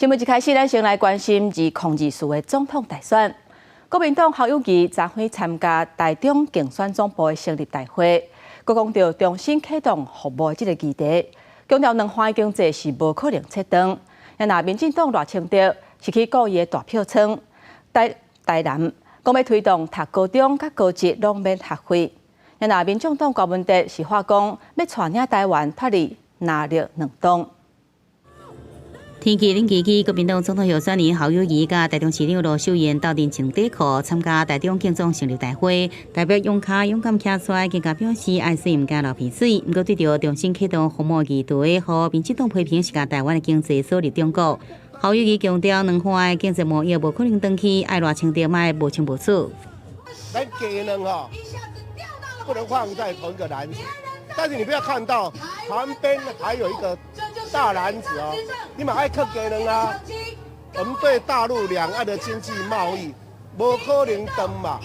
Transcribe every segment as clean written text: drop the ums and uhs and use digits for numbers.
節目一開始，咱先來關心2024的總統大選。國民黨侯友宜昨昏參加台中競選總部的成立大會，閣講著重新啟動服貿這個議題，強調兩岸經濟是無可能切斷。若民進黨賴清德是去顧伊的大票倉，台台南講欲推動讀高中佮高職攏免學費。若民眾黨柯文哲是話講欲帶領台灣脫離藍綠兩黨。天氣冷吱吱，國民黨總統候選人侯友宜佮台中市長盧秀燕鬥陣穿短褲參加台中競總成立大會，代表勇跤勇敢站出來，更加表示愛水毋驚流鼻水。毋過對著重新啟動服貿議題，予民進黨批評是共台灣的經濟鎖入中國。侯友宜強調，兩岸的經濟貿易無可能斷去，愛賴清德莫無清無楚。咱雞卵吼，不能放在同一個籃子，但是你不要看到旁邊還有一個大籃子哦，你嘛愛囥雞卵啊！我們對大陸兩岸的經濟貿易，無可能斷嘛。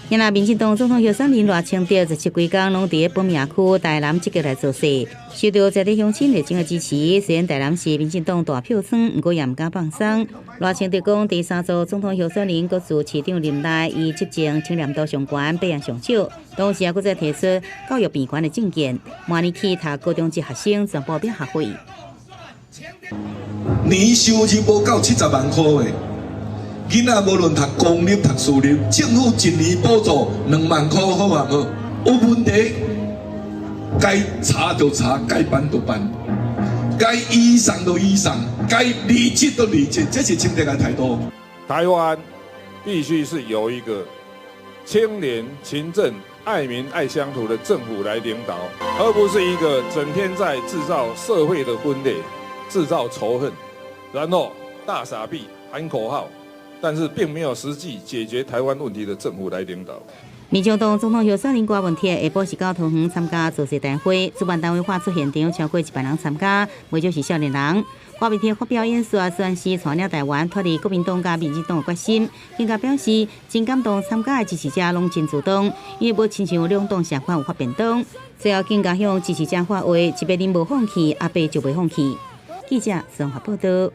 今仔民進黨總統候選人賴清德17規工攏佇本命區台南積極來造勢，受到在地鄉親熱情的支持。雖然台南是民進黨大票倉，毋過也毋敢放鬆。賴清德講，第三組總統候選人各自市長任內，伊執政清廉度上懸，弊案上少。同時也閣再提出教育平權的政見，明年起讀高中職學生全部免學費。年收入無夠70萬塊的囡仔，無論讀公立讀私立，政府一年補助2萬塊，好毋好？有問題，該查就查，該辦就辦，該移送就移送，該離職就離職，這是清德的態度。台灣必須是由一個清廉、勤政、愛民、愛鄉土的政府來領導，而不是一個整天在製造社會的分裂、製造仇恨，然後大撒幣喊口號，但是並沒有實際解決台灣問題的政府來領導。民進黨總統候選人郭文鐵下晡是到桃園參加造勢大會，主辦單位喊出現場超過100人參加，袂少是少年人。郭文鐵發表演說，宣示帶領台灣脫離國民黨佮民進黨的決心，更加表示真感動參加的支持者攏真主動，因為無親像兩黨相款有發便當。最後更加向支持者發話：一個人無放棄，阿伯就袂放棄。記者綜合報道。